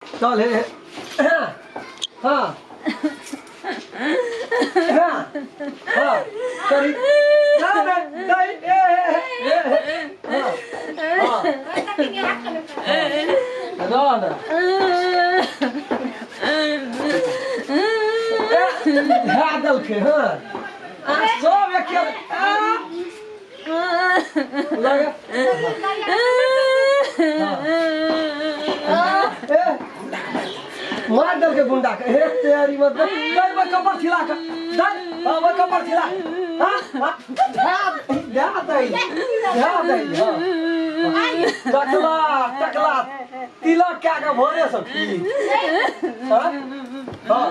चल हे हाँ हाँ हाँ हाँ करी ना ना नहीं ए ए ए हाँ हाँ ना ना ए देलकै हाँ आ सब एके लगा ए मार देलकै गुंडा के हे तेरी मत दे बे कपर छिला के दे हां बे कपर छिला हां हां दे दे दे दे हां टकला टकला तिलक क्या के भोरे सब की हां हां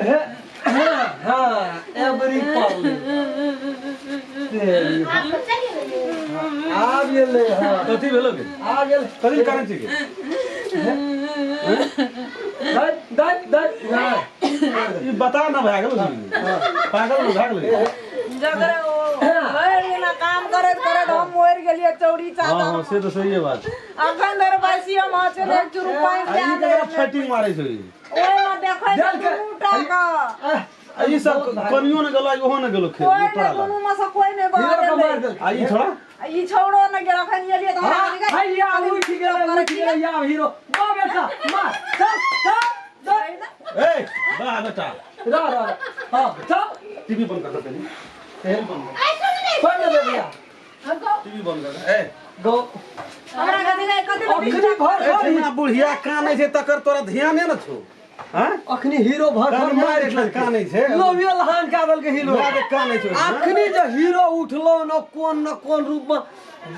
हे हाँ हाँ एवरी पल तेरी आ गेलै हाँ कथी भेलो गे आ गेल कथी कारण छी गे दई दई दई नहीं ई बता ना भए गेलो पागल भए गेलो जकरे ओ भरि दिना काम करैत करैत हम मरि गेलियै चौरी हाँ चादर हाँ से तो सही है बात अखन धरि बासी हम हँसे एक चुरू पानि आ ई दए ककरा फाइटिंग मारै छै ओहिमे देखै देल के- दूटा के आ ई सब कनियो ने गेलो आ ओहो ने गेलो खेत कोई तोरा नहि लग। दुनू मे से कोई नहि हीरो बाहर के मार एलै देल आ ई छोड़ा आ ई छौड़ो नहि गेल अखन एलियै तऽ हमरा हाँ निकालि- हैया उठ गेलै उठ गेलै या हीरो बा बेटा मार चल चल चल ए वाह बेटा रह रह रह। हाँ चल टीवी बंद कर दे पहले टीवी बंद कर खोल दे भैया टीवी बंद कर दे ए गो हमरा कथी नहि कथी नहि अखनी भर ए भर जेना बुढ़िया कानै छै तकर तोरा ध्याने न छौ हैं अखनी हीरो भर भर कान मार मारि कानै छै लोभियो लहान का देलकै हीरो मारि कानै छै अखनी जे हीरो उठलो न कोन न कोन रूप में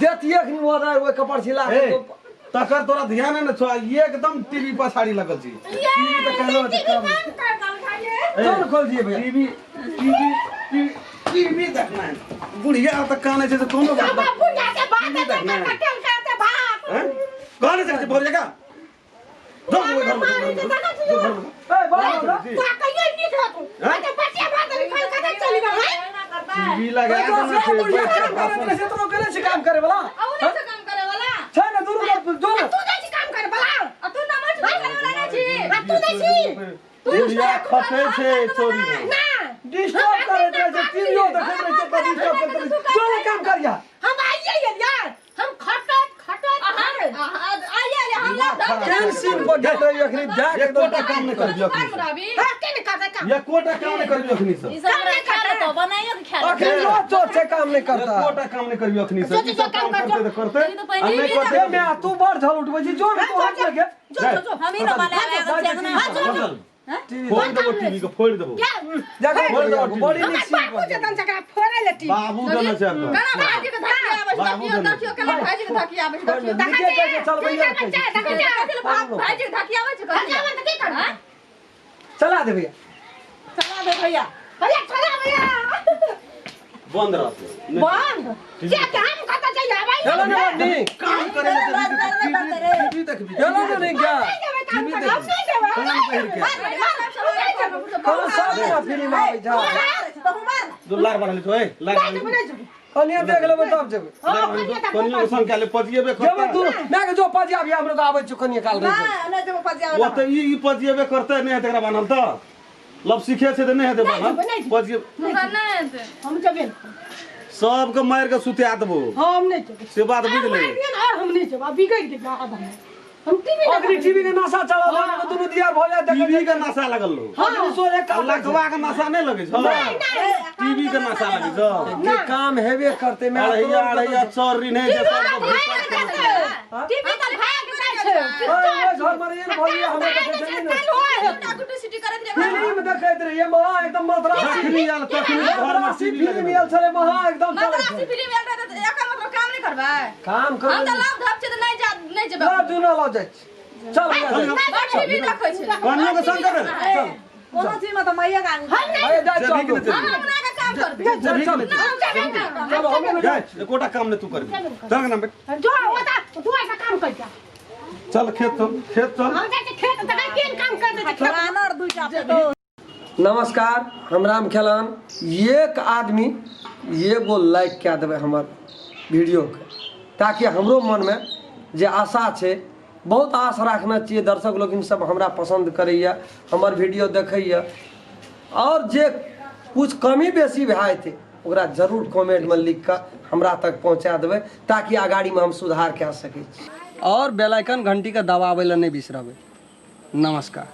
देतिए अखनी मदर ओहि कपड़ छिला ए तकर तोरा ध्यान ने छौ एकदम टीवी पछाड़ी लगल छी टीवी तऽ कहलो जे काम चल खोल दिए भैया टीवी टीवी टीवी टीवी देखना है बुढ़िया तऽ कानै छै से कोनो बात टीवी देखना है हैं? कहने सकै छी भोर जगह जो ओहि घरमे जो घरमे जो घरमे ए बाबा टीवी लगा देना छै बुढ़िया बैठ काम के करैत भाषण रहै छै तोरा केने छै काम करे वाला छै ने दुनू जो ने बुढ़िया खटै छै चोरी मे डिस्टर्ब करैत रहै छै टीवीओ देखैत रहै छै तऽ डिस्टर्ब करैत रहै छै चल काम करिया हम आइए यार हम खटत खटत केहन सीन पर गेल रही अखनी जा के एकोटा काम नहि करबी अखनी से हां के नहीं करते काम एकोटा काम नहि करबी अखनी से अखनी रोज चोट से काम नहीं करता एकोटा काम नहि करबी अखनी से जो ई सब काम काम कर, करते तऽ करते आ नहि करते ए मैं तू बड़ झल उठबै छी जो ने तू हाथ लगे चल टीवी फोड़ देबो टीवी के फोड़ देबो जा के फोड़ देबो बड़ी टीवी नीक सीन बापू पर जतन सकरा फोड़े लेती बाबू देने छै एतऽ। बाबू देने छै। नीचे जाके चल भैया चला दे भैया चला दे भैया भैया चला भैया बंद रहतै नहि बंद के के हम कत जाइए भाई चलो ने बड़ी काम करे ले टीवी टीवी देखबी चलो ने नहीं क्या काम कर हम नहीं जेबै हम कान पहिर के कौन सा ना फिल्म आबै जा जो लार बनल छौ ए लार बनल छौ। कनिया देख लेबै तब जेबै लार बनल छौ। कनियो के संग काले पजिएबे जेबै करतै तू ना के जो पजिया भी हमरो के आबै छौ कनिया काल रहि ना नहि जेबो पजिया ओ तऽ ई ई पजिएबे करतै नहि हेतै एकरा बान्हल तऽ लब सीखे छै तऽ नहि हेतै बान्हल पजिए हम जेबै सबके मारि के सुता देबो हम नहीं जेबै से बात बुझ ले और हम नहीं जेबै बिगड़ गेल अब हम हम टीवी अखनी टीवी के नशा चलल है दुनू दियार भऽ जाय देखै टीवी के नशा लगल रहो अखनी सोरे आ काम लकवा के नशा नहि लगै छौ टीवी के नशा लगै छौ के काम हेबे करते मैं अढ़ैया अढ़ैया चोर ऋण है जे सबके भूसा टीवी तऽ भाग जाइ छै घर में रहिए ने भौजी हमरा देखै छलियै ने फिल्म देखैत रहिए महा एकदम मद्रासी जखनी आयल तखनी घर में मद्रासी टीवी फिल्म आयल छलै महा एकदम चलै छलै काम कर ना जुना लऽ जाइ छी चल भैया जाइ छी। कनियो के संग कर चल कोनो चीज मे तऽ मैया के आगू भैया जाइ जेबही कि चल नहि जेबही चल जेबही कि नहि चल चलो हमे जेबही जाइ छी एकोटा काम नहि तू करबी चल ना बेट जो ओता तू ऐसा काम कर जा चल खेत चल खेत चल हम जाइ छी खेत तक केन काम कर दे छै खेत बानर दूटा पुतोहु नमस्कार हम राम खेलान एक आदमी एगो लाइक कए देबै हमर वीडियोके ताकि हमरो मनमे जे आशा छै, बहुत आश राखने छियै। दर्शक लोकिन सब हमरा पसन्द करैए, हमर वीडियो देखैए, आओर जे कुछ कमी बेसी भए जेतै ओकरा जरूर कमेंटमे लिख कऽ हमरा तक पहुँचा देबै, ताकि अगाड़ीमे हम सुधार कए सकै छी। आओर बेल आइकन घंटीके दबाबै लए नहि बिसरबै। नमस्कार।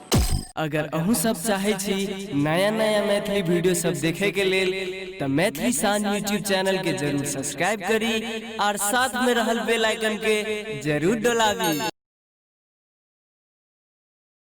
अगर अहूँ सब चाहे छी नया नया मैथिली वीडियो सब देखे के लेल त मैथिली शान यूट्यूब चैनल के जरूर सब्सक्राइब करी और साथ में रहल बेल आइकन के जरूर डोलाबी।